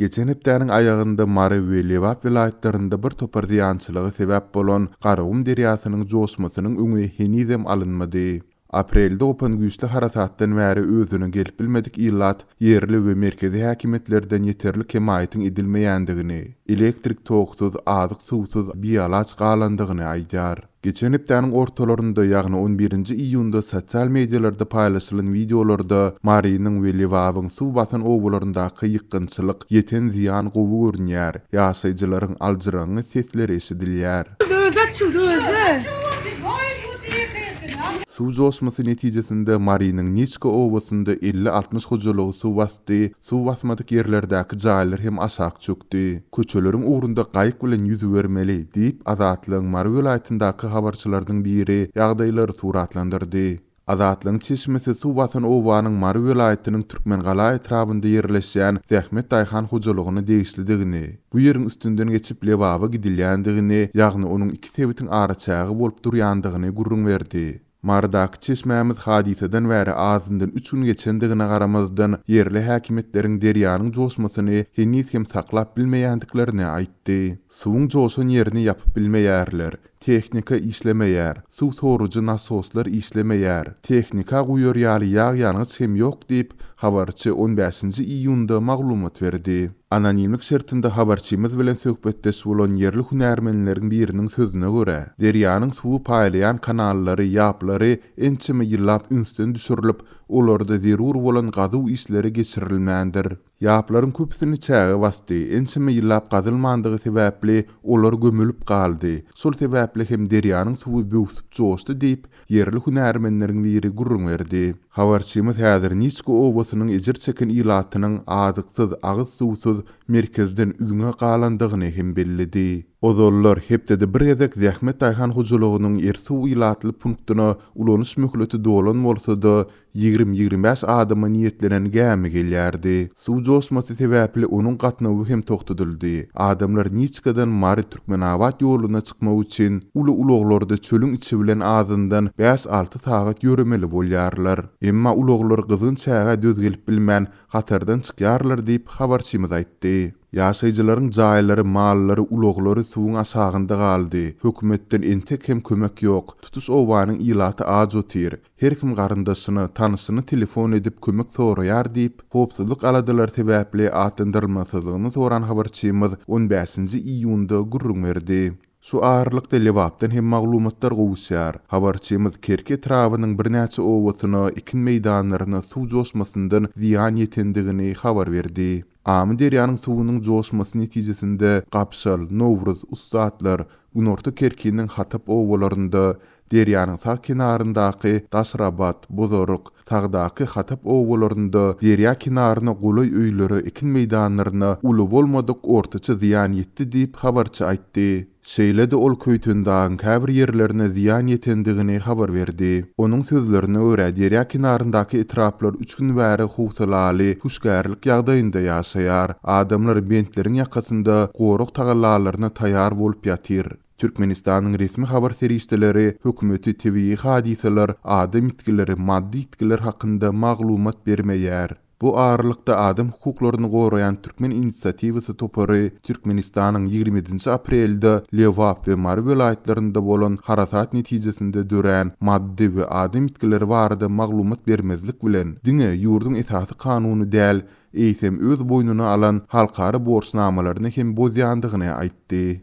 Geçen hepdäniň aýagynda Mary we Lebap welaýatlarynda bir topar zyýançylyga sebäp bolan Garagum derýasynyň joşmasynyň öňi henizem alynmady. Aprelde gopan güýçli harasatdan bäri özüne gelip bilmedik ilat ýerli we merkezi häkimiýetlerden ýeterlik hemaýatyň edilmeýändigini, elektrik toksuz, azyk-suwsuz, bialaç galandygyny aýdýar. Geçen hepdäniň ortalarynda, ýagny on birinji iýunda sosial medialarda paýlaşylan wideolarda Marynyň we Lebabyň suw basan obalaryndaky ýykgynçylyk, ýeten zyýan gowy görünýär, ýaşaýjylaryň aljyraňňy sesleri eşidilýär. Özi açyldy özi. Suw joşmasy netijesinde Marynyň Niçka obasynda 50-60 hojalygy suw basdy, Suw basmadyk ýerlerdäki jaýlar hem aşak çökdi. Köçeleriň ugrunda gaýyk bilen ýüzübermeli, diýip, Azatlygyň Mary welaýatyndaky habarçylarynyň biri ýagdaýlary suratlandyrdy. Azatlygyň çeşmesi suw basan obanyň Mary welaýatynyň Türkmengala etrabynda ýerleşýän Zähmet daýhan hojalygyna degişlidigini, bu ýeriň üstünden geçip Lebaba gidilýändigini, ýagny onuň iki sebitiň araçägi bolup durýandygyny gürrüň berdi. Marydaky çeşmämiz hadysadan bäri azyndan üç gün geçendigine garamazdan, ýerli häkimiýetleriň derýanyň joşmasyny heniz hem saklap bilmeýändiklerini aýtdy. Suwuň joşan ýerini ýapyp bilmeýärler. Tehnika işlemeýär. Suw sorujy nasoslar işlemeýär. Tehnika guýar ýaly ýag-ýangyç hem ýok diýip, habarçy on bäşinji iýunda maglumat berdi. Anonimlik şertinde habarçymyz bilen söhbetdeş bolan ýerli hünärmenleriň biriniň sözüne görä, derýanyň suwy paýlaýan kanallary, ýaplary ençeme ýyllap ünsden düşürilip, olarda zerur bolan gazuw işleri geçirilmändir. Ýaplaryň köpüsini çäge basdy, ençeme ýyllap gazylmandygy sebäpli, olar gömülip galdy. Şol sebäpli hem derýanyň suwy böwsüp joşdy diýip, ýerli hünärmenleriň biri gürrüň berdi. Habarçymyz häzir Niçka obasynyň ejir çeken ilatynyň azyksyz, agyz suwsuz, merkezden üzňe galandygyny hem belledi. Ozallar hepdede bir gezek Zähmet daýhan hojalygynyň Ýersuw ilatly punktyna ulanyş möhleti dolan bolsa-da, 20-25 adama niýetlenen gämi gelýärdi. Suw joşmasy sebäpli onuň gatnawy hem togtadyldy. Adamlar Niçkadan Mary-Türkmenabat ýoluna çykmak üçin uly ulaglarda çölüň içi bilen azyndan bäş-alty sagat ýöremeli bolýarlar. Emma ulaglar gyzgyn çägä döz gelip bilmän, hatardan çykýarlar diýip, habarçymyz aýtdy. Ýaşaýjylaryň jaýlary, mallary, ulaglary suwuň aşagynda galdy. Hökümetden entek hem kömek ýok. Tutuş obanyň ilaty aç otyr. Her kim garyndaşyna, tanyşyna telefon edip kömek soraýar diýip, howpsuzlyk aladalary sebäpli atlandyrylmasyzlygyny soran habarçymyz on bäşinji iýunda gürrüň berdi. Şu aralykda Lebapdan hem maglumatlar gowuşýar. Habarçymyz Kerki etrabynyň birnäçe obasyna, ekin meýdanlaryna suw joşmasyndan zyýan ýetendigini habar berdi. Amyderýanyň suwunyň joşmasy netijesinde Gapşal, Nowruz, Ussatlar, Günorta Kerkiniň Hatap obalarynda, Derýanyň sag kenaryndaky Daşrabat, Bozaryk, sagdaky Hatap obalarynda derýa kenaryna golaý öýlere, ekin meýdanlaryna uly bolmadyk ortaça zyýan ýetdi diýip, habarçy aýtdy. Şeýle-de ol Köýtendagyň käbir ýerlerine zyýan ýetendigini habar berdi. Onuň sözlerine görä, derýa kenaryndaky etraplar üç gün bäri howsalaly, hüşgärlik ýagdaýynda ýaşaýar. Adamlar bentleriň ýakasynda gorag tagallalaryna taýar bolup ýatyr. Türkmenistanyň resmi habar serişdeleri hökümeti tebigy hadysalar, adam ýitgileri, maddy ýitgiler hakynda maglumat bermeýär. Bu aralykda adam hukuklaryny goraýan Türkmen inisiatiwasy topary Türkmenistanyň 27-nji aprelde Lebap we Mary welaýatlarynda bolan harasat netijesinde dörän maddy we adam ýitgileri barada maglumat bermezlik bilen, diňe ýurduň esasy kanuny däl, eýsem öz boýnuna alan halkara borçnamalaryny hem bozýandygyny aýtdy.